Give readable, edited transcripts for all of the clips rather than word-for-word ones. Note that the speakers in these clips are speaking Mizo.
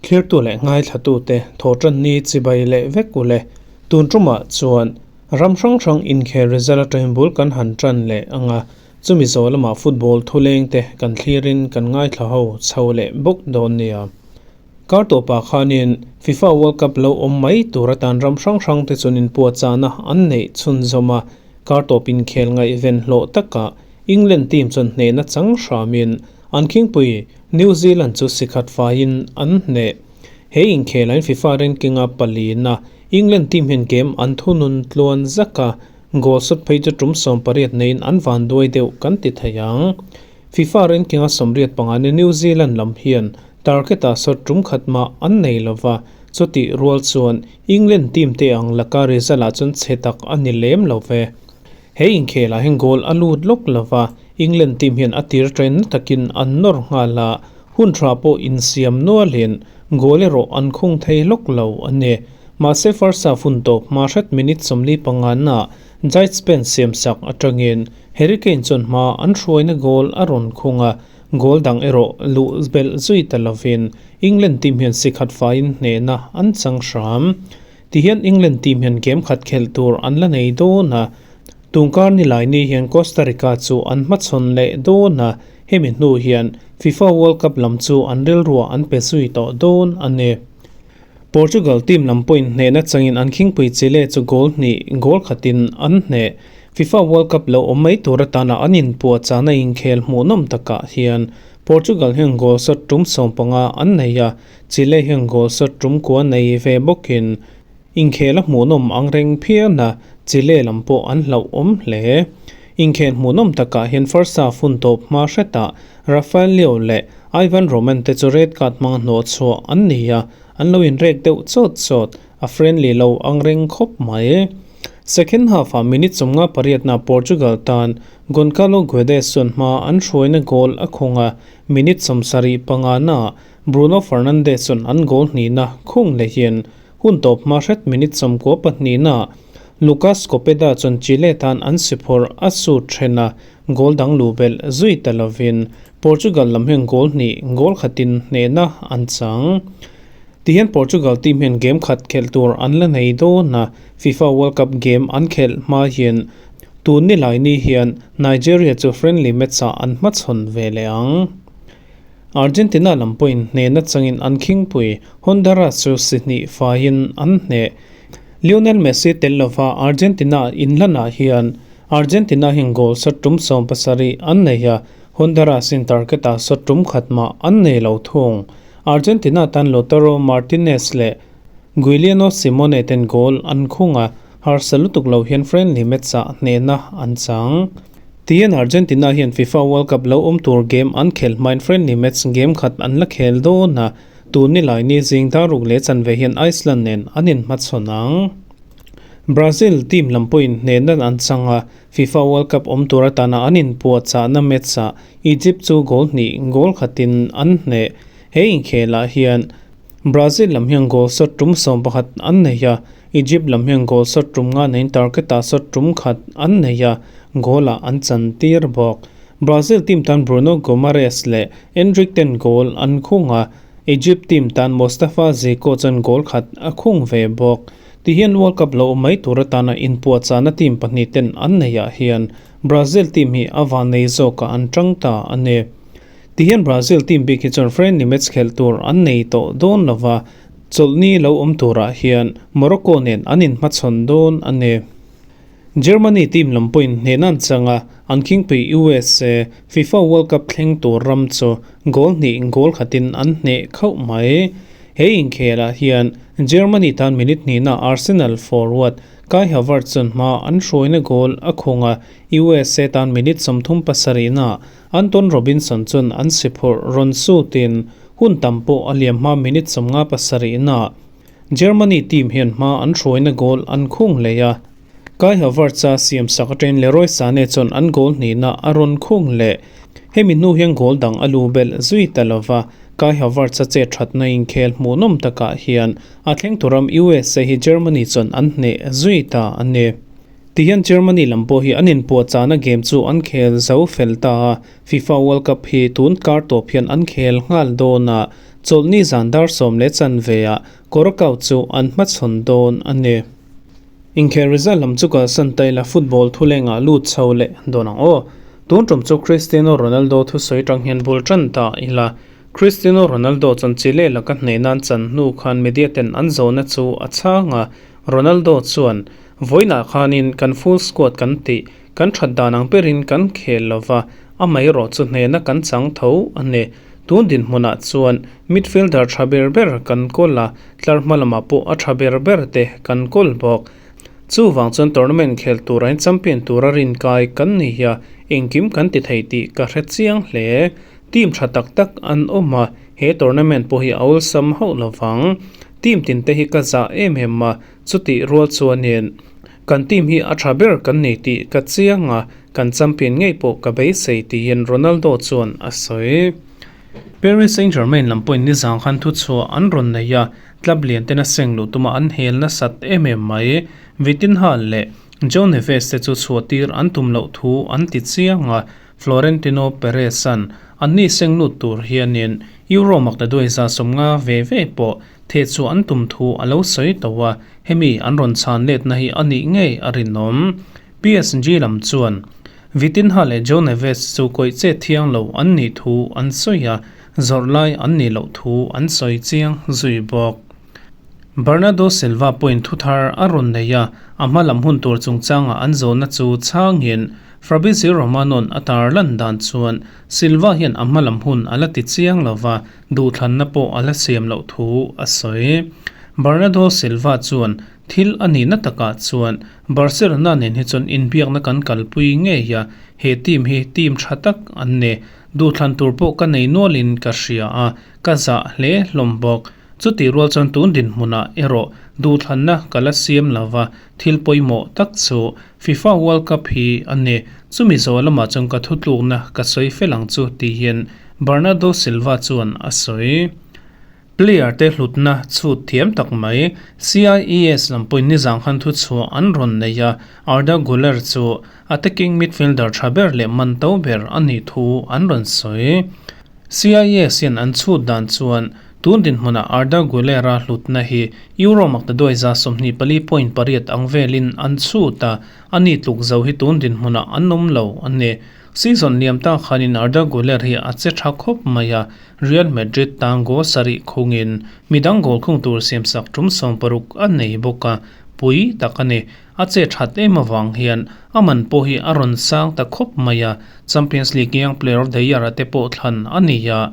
Thlirtu leh ngaithlatute thawhtanni chibai leh vek u le. Tun tumah chuan ram hrang hrang inkhel result atangin bul kan han tan leh ang a, chumi zawh lamah football thulengte kan thlirin kan ngaithla ho chho leh bawk dawn nia. Kar tawpah khanin FIFA World Cup lo awm mai tur atan ram hrang hrangte chuan inpuahchahna an neih chhunzawm a, kar tawp inkhel ngaihven hlawh takah England team chuan hnehna chang hramin an khingpui New Zealand chu sikhat faiin an hneh. He inkhelain FIFA ranking-a palina England team hian game an thunun tluan zak a, goal shot phei chu tum 18 neiin an vanduai deuh kan ti thei ang. FIFA ranking-a 85 ni New Zealand lam hian target-ah shot tum khat mah an nei lo va, chutih rual chuan England team te ang laka result-ah chuan chhe tak a ni lem lo ve. He inkhelah hian goal a lut lawk lo va, England team hian a tir train na takin an nawr nghal a, hun tha pawh insiam nualin goal erawh an khung thei lawk lo a ni. Mahse first half hun tawp hma hret minute 45 naah Jait Spence siamsak atangin Harry Kane chuan hma an hruaina goal a rawn khung a, goal dang erawh luh belh zui ta lovin England team hian sikhat faiin hnehna an chang hram. Tihian England team hian game khat khelh tur an la nei dawn a, tungkar nilai ni hian Costa Rica chu an hmachhawn leh dawn a, hemi hnu hian FIFA World Cup lam chu an rilruah an pe zui tawh dawn a ni. Portugal team lam pawhin hnehna changin an khingpui Chile chu goal hnih goal khatin an hneh. FIFA World Cup lo awm mai tur atana an inpuahchahna inkhel hmuhnawm takah hian Portugal hian goal shot tum 15 an nei a, Chile hian goal shot tum kua nei ve bawkin inkhel a hmuhnawm ang reng phian a, Chile lam pawh an hlauhawm hle. Inkhel hmuhnawm takah hian first half hun tawp hma hretah Rafael Leao leh Ivan Roman te chu red card hmanga hnawh chhuah an ni a, an lo inrek deuh chawt chawt, a friendly lo ang reng khawp mai. Second half ah minute 58 na Portugal tan Goncalo Guedes chuan hma an hruaina goal a khung a, minute 75 na Bruno Fernandes chuan an goal hnihna khung lehin hun tawp hma hret minute 92 na Lucas Copeda chuan Chile tan an si phawrh a sut then a, goal dang lu belh zui ta lovin Portugal lam hian goal hnih goal khatin hnehna an chang. Tihian Portugal team hian game khat khelh tur an la nei dawn a, FIFA World Cup game an khelh hma hian tun ni lai ni hian Nigeria chu friendly match ah an hmachhawn ve leh ang. Argentina lam pawhin hnehna changin an khingpui Honduras chu si hnih faiin an hneh. Lionel Messi tel lova Argentina inhlanah hian Argentina hian goal shot tum 70 an nei a, Honduras in target ah shot tum khat mah an nei lo thung. Argentina tan Lautaro Martinez leh Guiliano Simone ten goal an khung a, harsa lutuk lo hian friendly match ah hnehna an chang. Tihian Argentina hian FIFA World Cup lo awm tur game an khel hmain friendly match game khat an la khel dawn a, tun ni lai ni zing daruk leh chanve hian Iceland nen an inhmachhawn ang. Brazil team lam pawhin hnehna an chang a, FIFA World Cup awm tur atana an inpuahchahna match ah Egypt chu goal hnih goal khatin an hneh. He inkhelah hian Brazil lam hian goal shot tum 11 an nei a, Egypt lam hian goal shot tum nga neiin target ah shot tum khat an nei a, goal ah an chan tir bawk. Brazil team tan Bruno Guimaraes leh Endrick ten goal an khung a, Egypt team tan Mostafa Zico chuan goal khat a khung ve bawk. Tihian World Cup lo awm mai tur atana inpuahchahna team pahnih ten an neihah hian Brazil team hi a van nei zawkah an tang ta a ni. Tihian Brazil team bik hi chuan friendly match khelh tur an nei tawh dawn lova, chawlhni lo awm turah hian Morocco nen an inhmachhawn dawn a ni. Germany team lam pawhin hnehna an chang a, an khingpui USA FIFA World Cup thleng tur ram chu goal hnih goal khatin an hneh khauh mai. He inkhelah hian Germany tan minute hnihna Arsenal forward Kai Havertz chuan hma an hruaina goal a khung a, USA tan minute 37 na Anton Robinson chuan an si phurh rawn sutin hun tam pawh a liam hma minute 57 na Germany team hian hma an hruaina goal an khung leh a. Kai Havertz a siam sak atangin Leroy Sane chuan an goal hnihna a rawn khung leh. Hemi hnu hian goal dang a lu belh zui ta lova, Kai Havertz a chet thatna inkhel hmuhnawm takah hian a thleng turam USA hi Germany chuan an hneh zui ta a ni. Tihian Germany lam pawh hi an inpuahchahna game chu an khel zo fel ta a, FIFA World Cup hi tun kar tawp hian an khel nghal dawn a. Chawlhni zan dar 10:15 ah Curacao chu an hmachhawn dawn a ni. Inkhel result lam chu kalsan ta ila football thulengah lut chho leh dawn ang aw. Tun tum chu Cristiano Ronaldo thusawi tang hian bul tan ta ila. Cristiano Ronaldo chuan Chile laka hneh nan chan hnu khan media ten an zawhna chu a chhang a, Ronaldo chuan, Vawiinah khanin kan full squad kan tih, kan that dan ang berin kan khel lova, amaherawh chu hnehna kan chang tho a ni. Tun dinhmunah chuan midfielder tha ber ber kan kawl a, tlar hma lamah pawh a tha ber ber te kan kawl bawk. Chuvang chuan tournament khel tura in champion tura rinkai kan ni a, engkim kan ti thei tih ka hre chiang hle. Team tha tak tak an awm a, he tournament pawh hi a awlsam hauh lovang. Team tin te hi ka zah em em a, chutih rual chuanin kan team hi a tha ber kan ni tih ka chiang a, kan champion ngei pawh ka beisei tiin Ronaldo chuan a sawi. Paris Saint-Germain lam pawhin nizang khan thuchhuah an rawn nei a, club lian tena seng luh tuma an hel nasat em em mai. Vitinha leh Joe Neves te chu chhuah tir an tum loh thu an ti chiang a, Florentino Perez-a'n anni seng lut tur hianin Euro maktaduai 150 ve ve pawh theh chhuah an tum thu a lo sawi tawh a, hemi an rawn chhan letna hi a nih ngei a rinawm. PSG lam chuan Vitinha leh Joe Neves chu kawih chet thiang lo an nih thu an sawi a, zawrh lai an nih loh thu an sawi chiang zui bawk. Bernardo Silva pawhin thu thar a rawn nei a, a hma lam hun tur chungchangah an zawhna chu chhangin Fabrizio Romano'n a tar lan dan chuan Silva hian a hma lam hun a la ti chiang lo va, duhthlanna pawh a la siam loh thu a sawi. Bernardo Silva chuan thil a nihna takah chuan Barcelona nen hi chuan inbiakna kan kalpui ngei a, he team hi team tha tak an ni. Duhthlan tur pawh ka nei nualin ka hria a, ka zah hle hlawm bawk. Chutih rual chuan tun dinhmunah erawh duhthlanna ka la siam lo va, thil pawimawh tak chu FIFA World Cup hi a ni. Chumi zawh lamah chuan ka thutlukna ka sawi fel ang chu tiin Bernardo Silva chuan a sawi. Player te hlutna chhut thiam tak mai CIES lam pawhin nizang khan thuchhuah an rawn nei a, Arda Guler chu attacking midfielder tha ber leh man to ber a nih thu an rawn sawi. CIS hian an chhut dan chuan tun dinhmunah Arda Guler-a hlutna hi Euro maktaduai 24.8 ang velin an chhut a, a ni tluk zo hi tun dinhmunah an awm lo a ni. Season liam tak khanin Arda Guler hi a che tha khawp mai a, Real Madrid tan goal sarih khungin midang goal khung tur siamsak tum 60 a nei bawk a, pui tak a ni. A che that em avang hian a man pawh hi a rawn sang ta khawp mai a, Champions League Young Player of the Year a te pawh thlan a ni a,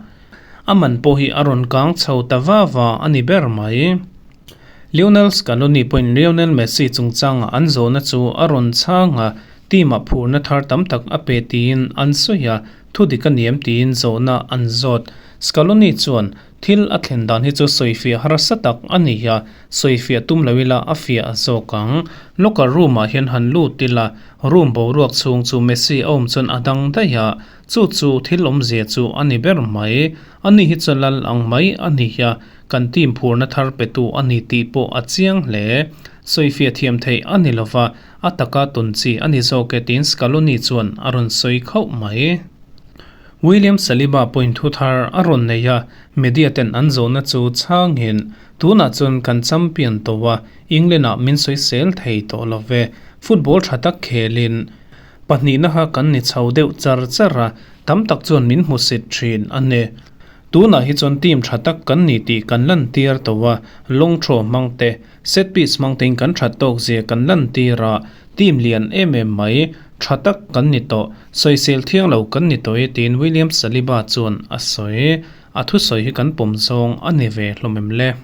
a man pawh hi a rawn kang chho ta va va a ni ber mai. Lionel Scaloni pawhin Lionel Messi chungchanga an zawhna chu a rawn chhang a, team ah phurna thar tam tak a pe tiin an sawi a, thu dik a niam tiin zawhna an zawt. Scaloni chuan Thil a thlen dan hi chu sawifiah harsa tak a ni a, sawifiah tum lo ila a fiah zawk ang. Locker room ah hian han lut ila, room boruak chhung chu Messi a awm chuan a dang daih a, chu chu thil awmzia chu a ni ber mai. Ani hi chu lal ang mai a ni a, kan team phurna thar petu a ni tih pawh a chiang hle. Sawifiah thiam theih a ni lova, a taka tawn chi a ni zawk e tiin Scaloni chuan a rawn sawi khauh mai. William Saliba pawhin thu thar a rawn nei a, media ten an zawhna chu chhangin, Tunah chuan kan champion tawh a, England ah min sawisel thei tawh lo ve. Football tha tak khelin pahnihna kha kan ni chho deuh char char a, tam tak chuan min hmusit thin a ni. Tunah hi chuan team tha tak kan ni tih kan lantir tawh a, long throw hmang te, set piece hmang tein kan that tawk zia kan lantir a, Team lian em em mai, tha tak kan ni tawh, sawisel thiang lo kan ni tawh e tiin William Saliba chuan a sawi. A thusawi hi kan pawm zawng a ni ve hlawm em le?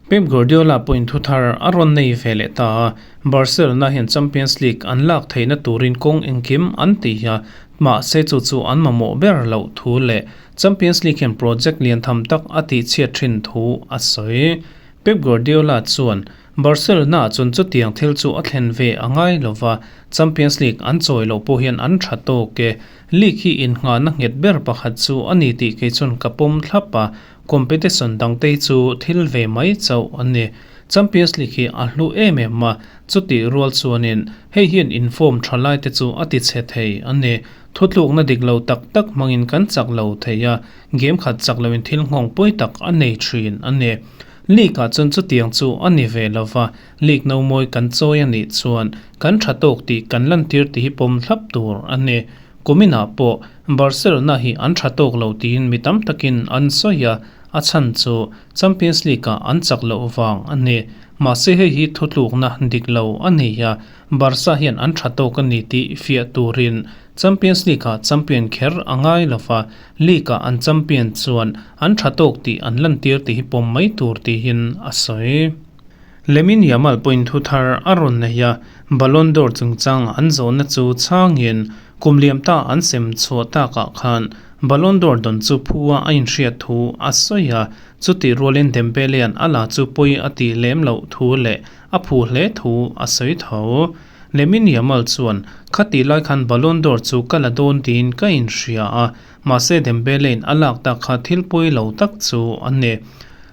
Pep Guardiola pawhin thu thar a rawn nei ve leh ta a, Barcelona hian Champions League an lak theihna turin kawng engkim an ti a, mahse chu chu an mamawh ber loh thu leh Champions League hian project lian tham tak a tihchhiat thin thu a sawi. Pep Guardiola chuan Barcelona chuan chutiang thil chu a thlen ve a ngai lo va, Champions League an chawi loh pawh hian an tha tawk e. League hi innghahna nghet ber pakhat chu a ni tih kei chuan ka pawm thlap a, competition dangte hi chu thil ve mai chauh a ni. Champions League hi a hlu em em a, chutih rual chuanin hei hian inform tha lai te chu a ti chhe thei a ni. Thutlukna dik lo tak tak hmangin kan chak lo thei a, game khat chak loin thil nghawng pawi tak a nei thin a ni. League ah chuan chutiang chu a ni ve lo va, League no mawi kan chawi a nih chuan kan tha tawk tih kan lantir tih hi pawm thlap tur a ni. Kuminah pawh Barcelona hi an tha tawk lo tiin mi tam takin an sawi a, a chhan chu Champions League-ah an chak loh vang a ni. Mahse hei hi thutlukna dik lo a ni a, Barca hian an tha tawk a ni tih fiah turin Champions League-ah champion kher a ngai lo va, League-ah an champion chuan an tha tawk tih an lantir tih hi pawm mai tur tiin a sawi. Lamine Yamal pawhin thu thar a rawn nei a, Ballon d'Or chungchang an zawhna chu chhangin kum liam ta an sem chhuah takah khan Ballon d'Or dawn chu phua a inhriat thu a sawi a, chutih rualin Dembele-a'n a la chu pawi a tih lem loh thu leh a phu hle thu a sawi tho. Lamine Yamal chuan, Khatih lai khan Ballon d'Or chu ka la dawn tiin ka inhria a, Mahse Dembele-in a lak tak kha thil pawi lo tak chu a ni.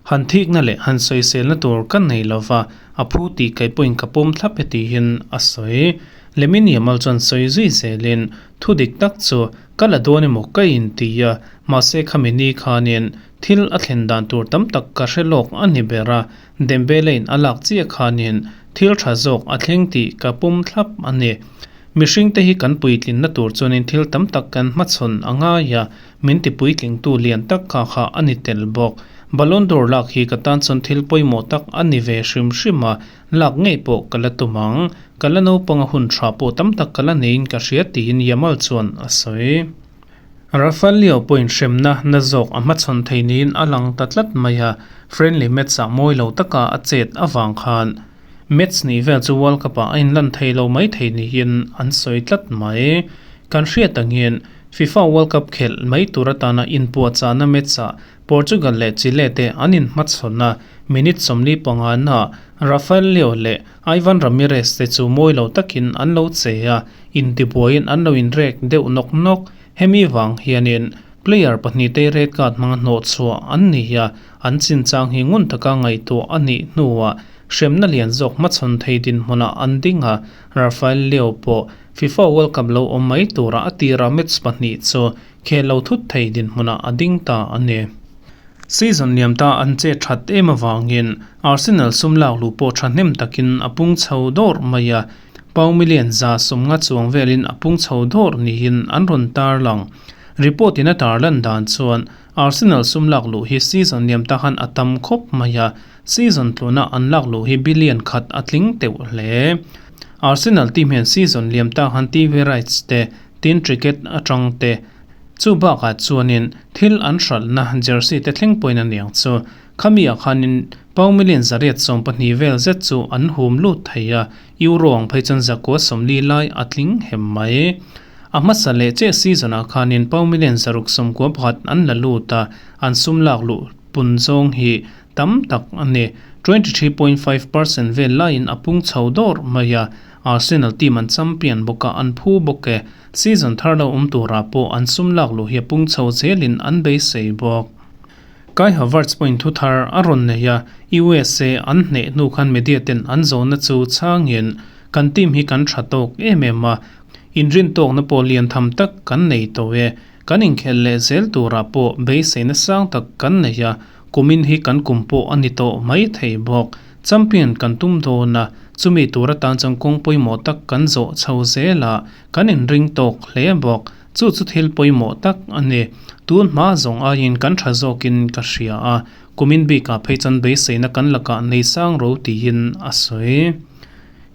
Han thikna leh han sawiselna tur ka nei lo va, a phu tih kei pawhin ka pawm thlap e tiin a sawi. Lamine Yamal chuan sawi zui zelin, Thu dik tak chu ka la dawn emaw ka inti a, mahse khami ni khanin thil a thlen dan tur tam tak ka hre lawk a ni ber a, Dembele-in a lak chiah khanin thil tha zawk a thleng tih ka pawm thlap a ni. Mihringte hi kan puitlinna tur chuanin thil tam tak kan hmachhawn a ngai a, min ti puitlingtu lian tak kha kha a ni tel bawk. Ballon d'Or lak hi ka tan chuan thil pawimawh tak a ni ve hrim hrim a, lak ngei pawh ka la tum ang. Ka la naupanga hun tha pawh tam tak ka la neiin ka hria tiin Yamal chuan a sawi. Rafael Leao pawhin hremna na zawk a hmachhawn thei niin a lang ta tlat mai a, friendly match-ah mawi lo taka a chet avang khan Match nih vel chu World Cup-ah a inlan thei lo mai thei niin an sawi tlat mai. Kan hriat angin FIFA World Cup khelh mai tur atana inpuahchahna match-ah Portugal leh Chile te an inhmachhawn a, minute 45 na Rafael Leao leh Ivan Ramirez te chu mawi lo takin an lo che a, intibuaiin an lo inrek deuh nawk nawk. Hemi vang hianin player pahnihte red card hmanga hnawhchhuah an ni a, an chinchang hi ngun taka ngaihtuah a nih hnuah Hremna lian zawk hmachhawn thei dinhmunah an ding a, Rafael Leao pawh FIFA World Cup lo awm mai tura a tira match pahnih chu khel lo thut thei dinhmunah a ding ta a ni. Season liam ta an che that em avangin Arsenal sum lak luh pawh thahnem takin a pung chho dawrh mai a, pau million 150 chuang velin a pung chho dawrh niin an rawn tarlang. Report in a tarlan dan chuan Arsenal sum lak luh hi season liam ta khan a tam khawp mai a, Season tluna an lak luh hi billion khat a tling teuh hle. Arsenal team hian season liam ta khan TV rights te, tin ticket atang te, chu bakah chuanin thil an hralhna jersey te thleng pawhin a niang chu. Khami ah khanin pound million 812 vel zet chu an hum lut thei a, euro ang phei chuan 940 lai a tling hem mai. A hmasa leh chiah season ah khanin pound million 691 an la lut a, an sum lak luh pun zawng hi tam tak a ni. 23.5 percent vel laiin a pung chho dawr mai a, Arsenal team an champion bawk a, an phu bawk e. Season thar lo awm turah pawh an sum lak luh hi a pung chho zelin an beisei bawk. Kai Havertz pawhin thu thar a rawn nei a, USA an hneh hnu khan media ten an zawhna chu chhangin, Kan team hi kan tha tawk em em a, inrintawkna pawh lian tham tak kan nei tawh e. Kan inkhelh leh zel turah pawh beiseina sang tak kan nei a, kumin hi kan kum pawh a ni tawh mai thei bawk. Champion kan tum dawn a, chumi tur atan chuan kawng pawimawh tak kan zawh chho zel a, kan inring tawk hle bawk. Chu chu thil pawimawh tak a ni. Tun hma zawng aiin kan tha zawkin ka hria a, kumin bikah phei chuan beiseina kan lakah nei sang ro tiin a sawi.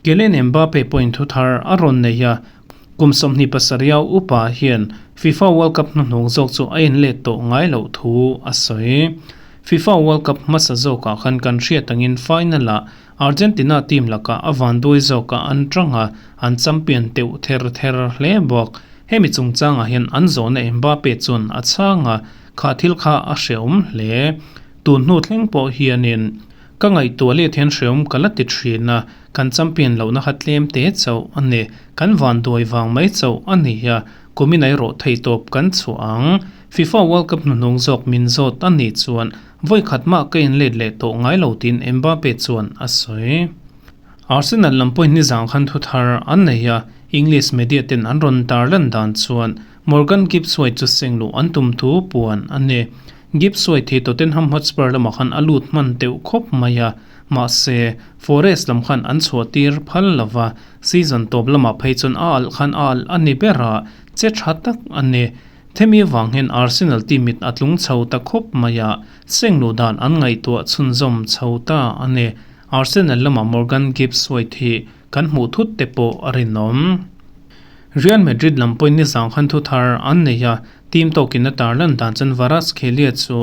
Kylian Mbappe pawhin thu thar a rawn nei a, Kum 27 upa hian FIFA World Cup hnuhnung zawk chu a inlet tawh ngai loh thu a sawi. FIFA World Cup hmasa zawkah khan kan hriat angin final-ah Argentina team lakah a vanduai zawkah an tang a, an champion teuh ther ther hle bawk. Hemi chungchangah hian an zawhna Mbappe chuan a chhang a, kha thil kha a hreawm hle. Tun hnu thleng pawh hianin Ka ngaihtuah let hian hreawm ka la ti thin a, kan champion lohna kha tlem te chauh a ni. Kan vanduai vang mai chauh a ni a, kumin erawh theihtawp kan chhuah ang. FIFA World Cup hnuhnung zawk min zawt a nih chuan Vawi khat mah ka in let leh tawh ngai lo tiin Mbappe chuan a sawi. Arsenal lam pawhin nizang khan thu thar an nei a, English media ten an rawn tar lan dan chuan Morgan Gibbs-White chu seng luh an tum thu puan a ni. Gibbs-White hi Tottenham Hotspur lamah khan a lut hman teuh khawp mai a, mahse Forest lam khan an chhuah tir phal lo va, season tawp lamah phei chuan a alh khan a alh a ni ber a, che tha tak a ni. Themi avang hian Arsenal team mit a tlung chho ta khawp mai a, seng luh dan an ngaihtuah chhunzawm chho ta a ni. Arsenal lamah Morgan Gibbs-White hi kan hmuh thut te pawh a rinawm. Real Madrid lam pawhin nizang khan thu thar an nei a, team tawkin a tarlan dan chuan Kvaratskhelia chu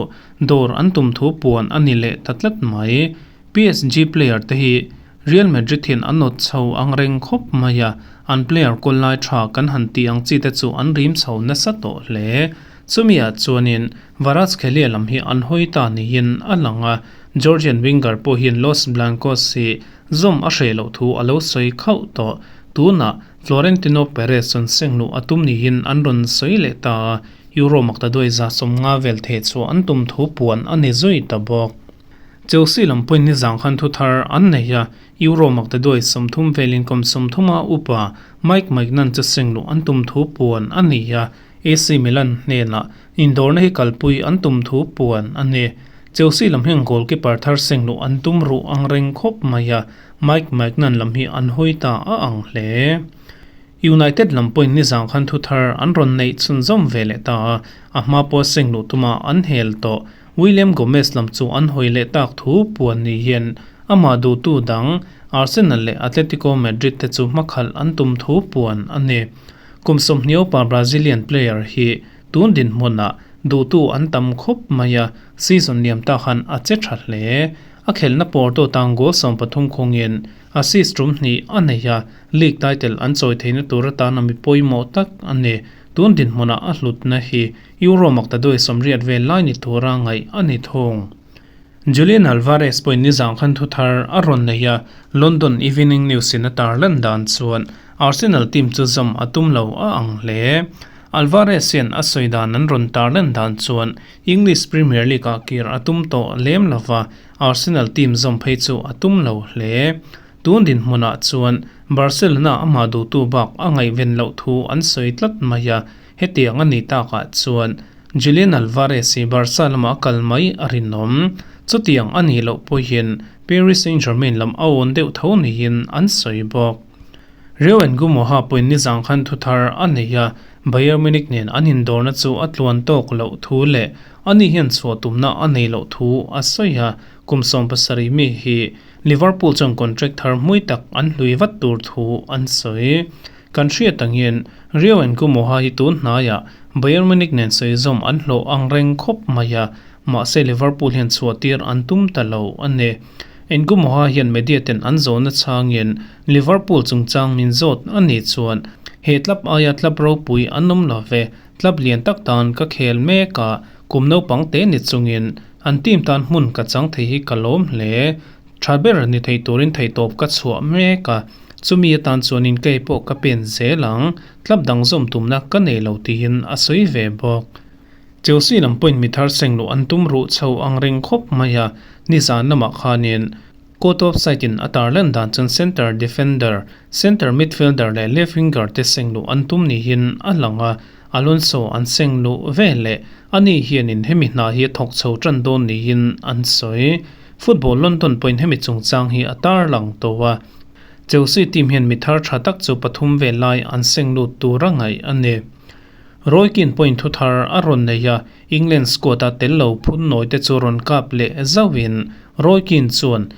dawr an tum thu puan a ni leh ta tlat mai. PSG player te hi Real Madrid hian an nawt chho ang reng khawp mai a, an player kawl lai tha kan han tih ang chi te chu an rim chho nasa tawh hle. Chumi ah chuanin Kvaratskhelia lam hi an hawi ta niin a lang a, Georgian winger pawh hian Los Blancos hi zawm a hreh loh thu a lo sawi khauh tawh. Tunah Florentino Perez chuan sengluh a tum niin an rawn sawi leh ta a, Euro maktaduai 150 vel theh chhuah an tum thu puan a ni zui ta bawk. Chelsea lam pawhin nizang khan thu thar an nei a, Euro maktaduai 30 velin kum 30 a upa Mike Maignan chu sengluh an tum thu puan a ni a, AC Milan hnenah indawrna hi kalpui an tum thu puan a ni. Chelsea lam hian goalkeeper thar sengluh an tum ruh ang reng khawp mai a, Mike Maignan lam hi an hawi ta a ang hle. United lam pawhin nizang khan thu thar an rawn neih chhunzawm ve leh ta a, a hma pawh sengluh tuma an hel tawh. William Gomez lam chu an hawi leh tak thu puan ni hian amah duhtu dang Arsenal leh Atletico Madrid te chu hmakhalh an tum thu puan a ni. Kum 20 upa Brazilian player hi tun dinhmunah duhtu an tam khawp mai a, season liam ta khan a che tha hle. A khelhna Porto tang goal 13 khawngin assist tum hnih a nei a, league title an chawi theihna tur atana mi pawimawh tak a ni. Tun dinhmunah a hlutna hi Euro maktaduai 80 vel lai ni tura ngaih a ni thung. Julian Alvarez pawhin nizang khan thu thar a rawn nei a, London Evening News in a tarlan dan chuan Arsenal team chu zawm a tum lo a ang hle. Alvarez hian a sawi dan an rawn tarlan dan chuan English Premier League ah kir a tum tawh lem lova, Arsenal team zawm phei chu a tum lo hle. Tun dinhmunah chuan Barcelona amah duhtu bak a ngaihven loh thu an sawi tlat mai a, hetiang a ni takah chuan Julian Alvarez hi Barca lamah a kal mai a rinawm. Chutiang a nih loh pawhin Paris Saint-Germain lam a awn deuh tho niin an sawi bawk. Rio Ngumoha pawhin nizang khan thu thar a nei a, Bayern Munich nen an indawrna chu a tluan tawk loh thu leh ani hian chhuah tumna a nei loh thu a sawi a, kum 17 mi hi Liverpool chuan contract thar hmui tak an hlui vat tur thu an sawi. Kan hriat angin Rio Ngumoha hi tun hnaiah Bayern Munich nen sawi zawm an hlawh ang reng khawp mai a, mahse Liverpool hian chhuah tir an tum ta lo a ni. Ngumoha hian media ten an zawhna changin Liverpool chungchang min zawt a nih chuan he club aia club ropui an awm lo ve, club lian tak tan ka khel mek a, kum naupang te ni chungin an team tan hmun ka chang thei hi ka lawm hle. Tha ber ni thei turin theihtawp ka chhuah mek a, chumi atan chuanin kei pawh ka pen zel ang, club dang zawm tumna ka nei lo tiin a sawi ve bawk. Chelsea lam pawhin mi thar seng luh an tum ruh chho ang reng khawp mai a, nizan lamah khanin court of side in a tarlan dan chuan centre defender, centre midfielder leh left winger te seng luh an tum niin a lang a, Alonso an seng luh ve leh ani hianin hemi hna hi a thawk chho tan dawn niin an sawi. Football London pawhin hemi chungchang hi a tarlang tawh a, Chelsea team hian mi thar tha tak chu pathum vel lai an seng lut tur a ngaih a ni. Roy Keane pawhin thu thar a rawn nei a, England squad a tel lo phun nawi te chu rawn kap leh zauhin Roy Keane chuan,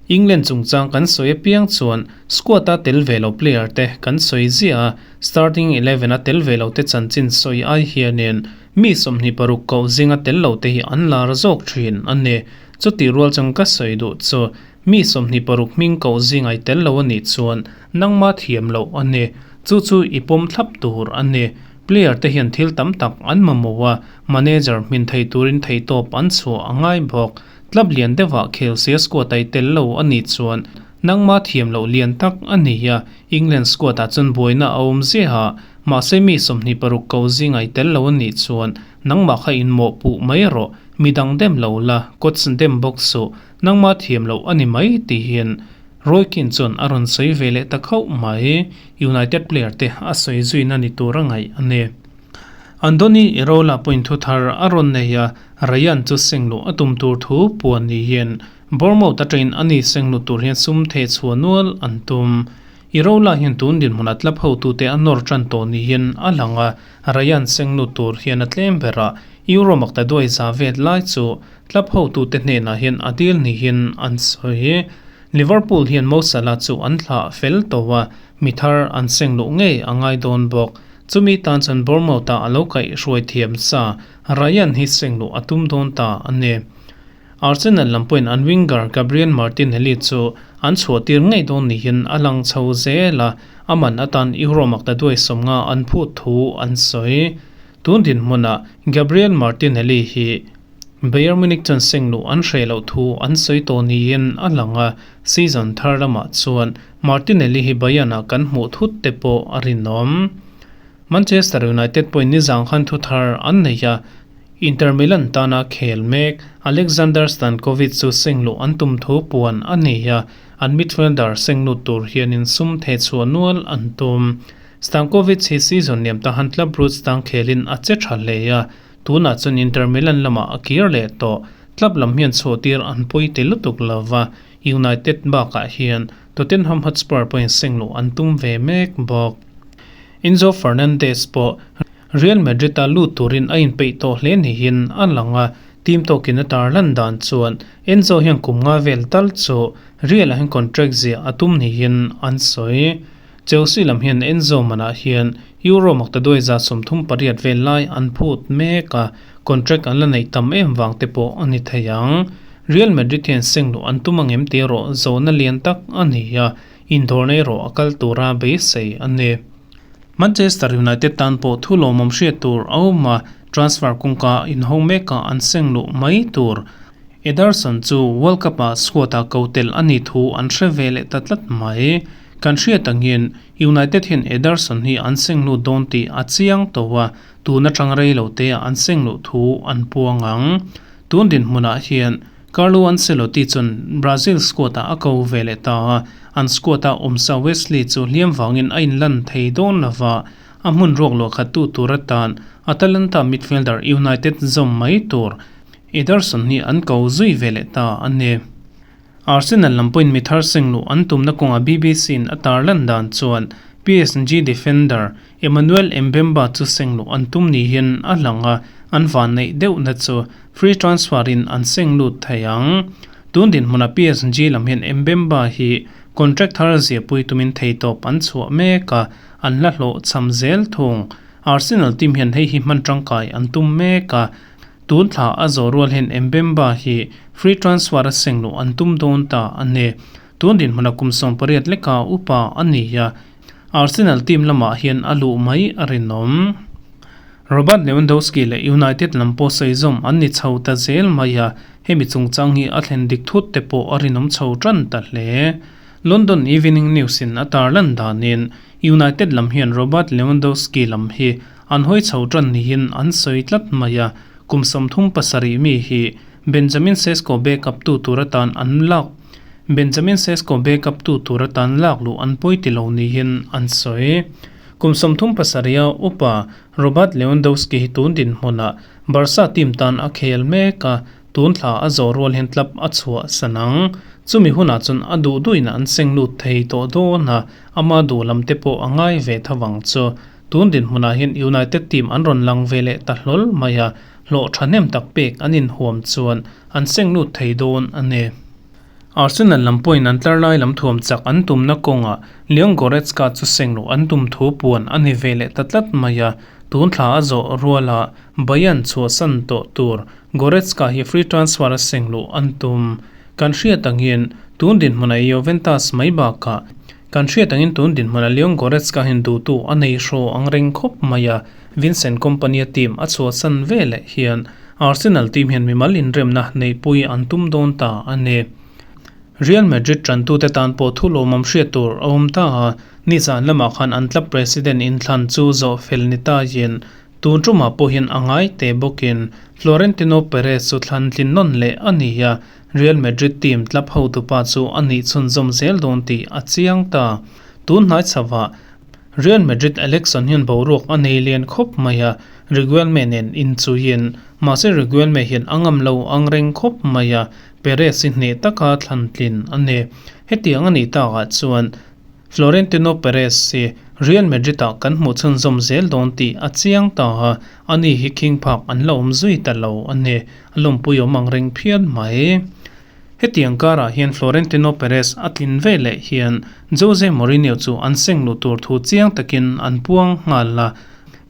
England chungchang kan sawi apiang chuan squad a tel ve lo player te kan sawi ziah a, starting 11 a tel ve lo te chanchin sawi ai hianin mi 26 koh zinga tel lo te hi an lar zawk thin a ni. Chutih rual chuan ka sawi duh chu mi 26 hming koh zingai tel lo a nih chuan nangma thiam loh a ni. Chu chu i pawm thlap tur a ni. Player te hian thil tam tak an mamawh a, manager hmin thei turin theihtawp an chhuah a ngai bawk. Club lian deuhah khel sia squad ai tel lo a nih chuan nangma thiam loh lian tak a ni a, England squad ah chuan buaina a awm ziah a, mahse mi 26 koh zingai tel lo a nih chuan nangmah kha inmawh puh mai rawh. Midang dem lo la, coach dem bawk suh, nangmah thiam loh a ni mai tihin Roy Keane chuan a rawn sawi ve leh ta khauh mai. United player te a sawi zuina ni tur a ngaih a ni. Andoni Iraola pawhin thu thar a rawn nei a, Rayan chu seng luh a tum tur thu puan niin Bournemouth atangin a ni seng luh tur hian sum theh chhuah nual an tum. Iraola hian tun dinhmunah club hotute a nawr tan tawh niin a lang a, Rayan seng lut tur hian a tlem ber a, Euro makta duai za vet lai chu club hotute hnenah hian a dil niin an sawi. Liverpool hian Mo Salah chu an thlah fel tawh a, mi thar an seng luh ngei a ngai dawn bawk. Chumi tan chuan Bournemouth-ah a lo kaih hruai thiam sa, Rayan hi seng luh a tum dawn ta a ni. Arsenal lam pawhin an winger Gabriel Martinelli chu an chhuahtir ngei dawn niin a lang chho zel a, a man atan Euro makta duai 50 an phut thu an sawi. Tun dinhmunah Gabriel Martinelli hi Bayern Munich chuan seng luh an hreh loh thu an sawi tawh niin a lang a, season thar lamah chuan Martinelli hi Bayern-ah kan hmuh thut te pawh a rinawm. Manchester United pawhin nizang khan thu thar an nei a, Inter Milan tana khel mek Aleksandar Stankovic chu seng luh an tum thu puan a ni a, an midfielder seng lut tur hianin sum theh chhuah nual an tum. Stankovic hi season liam tahan Club Brugge tang khelin a che tha hle a, tunah chuan Inter Milan lamah a kir leh tawh. Club lam hian chhuahtir an pawi ti lutuk lova, United bakah hian Tottenham Hotspur pawhin seng luh an tum ve mek bawk. Enzo Fernandez pawh Real Madrid-a lut turin a inpeih tawh hle niin a lang a, team tawkin a tarlan dan chuan Enzo hian kum nga vel tal chu Real-ah hian contract ziah a tum niin an sawi. Chelsea lam hian Enzo manah hian Euro maktaduai 38 vel lai an phut mek a, contract an la neih tam em vang te pawh a ni thei ang. Real Madrid hian seng luh an tum angem tih erawh zawhna lian tak a ni a, Indawrna erawh a kal tura beisei a ni. Manchester United tan pawh thu lawmawm hriat tur a awm a, transfer kawngka inhawng mekah an seng luh mai tur. Ederson chu World Cup-ah squad-ah ko tel a nih thu an hre ve leh ta tlat mai. Kan hriat angin United hian Ederson hi an seng lut dawn tih a chiang tawh a, tun atang rei lo te ah an seng luh thu an puang ang. Tun dinhmunah hian Carlo Ancelotti chuan Brazil squad-ah a ko ve leh ta a, an squad-a awmsa Wesley chu hliam vangin a inlan thei dawn lo va, a hmun ruak luah khat tu tur atan Atalanta midfielder United zawm mai tur Ederson hi an ko zui ve leh ta a ni. Arsenal lam pawhin mi thar seng luh an tumna kawngah BBC-in a tarlan dan chuan PSG defender Emmanuel Mbemba chu seng luh an tum niin a lang a, an vanneih deuhna chu free transfer in an seng lut thei ang. Tun dinhmunah PSG lam hian Mbemba hi contract thar ziahpui tumin theitawp an chhuah mek a, an la hlawhchham zel thung. Arsenal team hian hei hi hman tangkai an tum mek a, Tun thla a zawh rual hian Mbemba hi free transfer a seng luh an tum dawn ta a ni. Tun dinhmuna kum 18 leka upa a ni a, Arsenal team lamah hian a luh mai a rinawm. Robert Lewandowski leh United lam pawh sawi zawm an ni chho ta zel mai a, hemi chungchang hi a thlen dik thut te pawh a rinawm chho tan ta hle. London Evening News in a tarlan danin United lam hian Robert Lewandowski lam hi An hawi chho tan niin an sawi tlat mai a, kum 37 mi hi Benjamin Sesko backup tu tur atan an lak Benjamin Sesko backup tu tur atan lak luh an pawi ti lo niin an sawi. Kum 37 a upa Robert Lewandowski hi tun dinhmunah Barca team tan a khel mek a, tun thla a zawh rual hian club a chhuah san ang. Chumi hunah chuan a duh duhin an seng lut thei tawh dawn a, ama duh lam te pawh a ngai ve tho vang chu. Tun dinhmunah hian United team an rawn lang ve leh ta hlawl mai a, hlawh thahnem tak pek an inhuam chuan an seng lut thei dawn a ni. Arsenal lam pawhin an tlar lai lam thuam chak an tumna kawngah Leon Goretzka chu seng luh an tum thu puan a ni ve leh ta tlat mai a, tun thla a zawh ruala Bayern chhuahsan tawh tur Goretzka hi free transfer a seng luh an tum. Kan hriat angin tun dinhmunah Juventus mai bakah Kan hriat angin tun dinhmunah Leon Goretzka hian duhtu a nei hraw ang reng khawp mai a, Vincent Kompany-a team a chhuahsan veleh hian Arsenal team hian mimal inremna neihpui an tum dawn ta a ni. Real Madrid tantute tan pawh thu lawmawm hriat tur a awm ta a, nizan lamah khan an club president inthlan chu zawh fel ni taiin Tun tumah pawh hian a ngai teh bawkin Florentino Perez chu thlan tlin nawn leh a ni a, Real Madrid team club hotupa chu a nih chhunzawm zel dawn tih a chiang ta. Tun hnai chhovah Real Madrid election hian boruak a nei lian khawp mai a, Riguelme nen inchuiin, mahse Riguelme hian a ngam lo ang reng khawp mai a, Perez hi hneh taka thlan tlin a ni. Hetiang a nih takah chuan Florentino Perez hi Real Madrid ah kan hmuh chhunzawm zel dawn tih a chiang ta a, ani hi khing phak an la awm zui ta lo a ni. A lawmpui awm ang reng phian mai. Hetiang karah hian Florentino Perez a tlin ve leh hian Jose Mourinho chu an seng luh tur thu chiang takin an puang nghal a.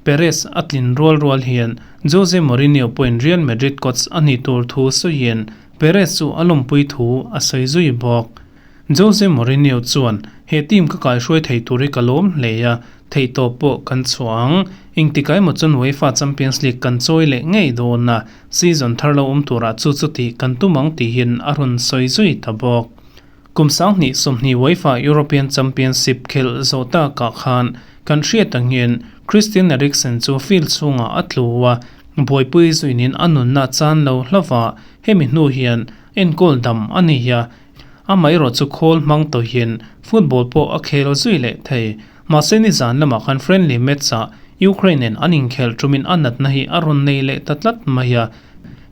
Perez a tlin rual rual hian Jose Mourinho pawhin Real Madrid coach a nih tur thu sawiin Perez chu a lawmpui thu a sawi zui bawk. Jose Mourinho chuan, He team ka kaihruai thei tur hi ka lawm hle a, theihtawp pawh kan chhuah ang. Engtikah emaw chuan UEFA Champions League kan chawi leh ngei dawn a, season thar lo awm turah chu chuti kan tum ang tihin a rawn sawi zui ta bawk. Kum 2020 UEFA European Championship khelh zawh takah khan kan hriat angin Christian Eriksen chu field chhungah a tlu a, buaipui zuinin a nunna chan lo hlauh a, hemi hnu hian enkawl dam a ni a, Amaherawh chu khawl hmang tawhin football pawh a khel zui leh thei. Mahse nizan lamah khan friendly match-ah Ukraine nen an inkhelh tumin a natna hi a rawn nei leh ta tlat mai a.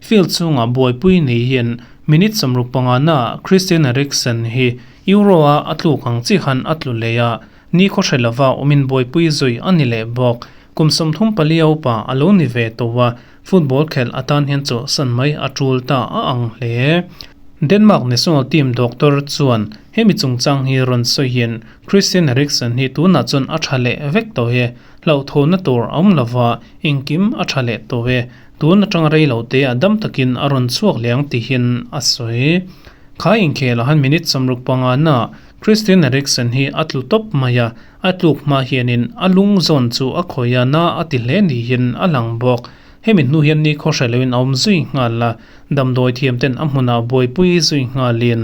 Field chhungah buaipui niin minute 65 naah Christian Eriksen hi Euro-a a tluk ang chi khan a tlu leh a, ni khaw hre lova awmin buaipui zui a ni leh bawk. Kum 34 a upa a lo ni ve tawh a, Football khelh atan hian chawlhsan mai a tul ta a ang hle. Denmark national team doctor chuan hemi chungchang hi rawn sawiin Christian Eriksen hi tunah chuan a tha leh vek tawh e, hlauhthawhna tur a awm lova, engkim a tha leh tawh e, tun atanga rei lo te a dam takin a rawn chhuak leh ang tihin a sawi. Kha inkhelah han minute 65 na Christian Eriksen hi a tlu tawp mai a, a tluk hma hianin a lung zawn chu a khawi a, na a ti hle niin a lang bawk. Hemi hnu hian ni khaw hre loin a awm zui nghal a, damdawi thiam ten a hmunah buaipui zui nghalin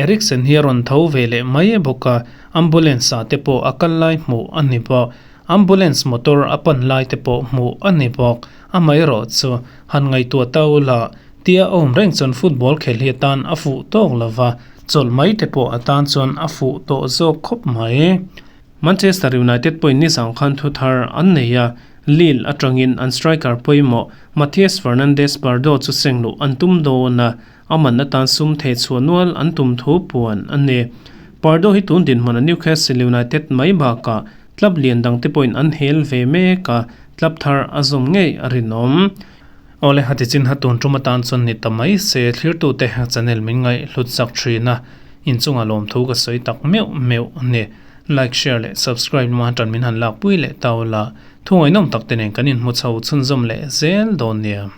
Eriksen hi a rawn tho ve leh mai bawk a, ambulance ah te pawh a kal lai hmuh a ni bawk. Ambulance motor a pan lai te pawh hmuh a ni bawk. Amaherawh chu han ngaihtuah ta ula, tia a awm reng chuan football khel hi atan a fuh tawk lova, Chawlh mai te pawh a tan chuan a fuh tawh zawk khawp mai. Manchester United pawhin nizang khan thu thar an nei a, Lille atangin an striker pawimawh Matheus Fernandes Pardo chu seng luh an tum dawn a, a man atan sum thei chhuah nual an tum thu puan a ni. Pardo hi tun dinhmuna Newcastle United mai bakah club lian dangte pawhin an hel ve mek a, club thar a zawm ngei a rinawm. Awle hati chin ha tun tum atan chuan ni ta mai se thlirtute channel min ngaih hlut chak thin a, inchunga lawmthu ka sawi tak meuh meuh a ni. Like, share leh subscribe lama tan min han lakpui leh tau la, thu ngaihnawm tak te nen kan inhmu chho chhunzawm leh zel dawn nia.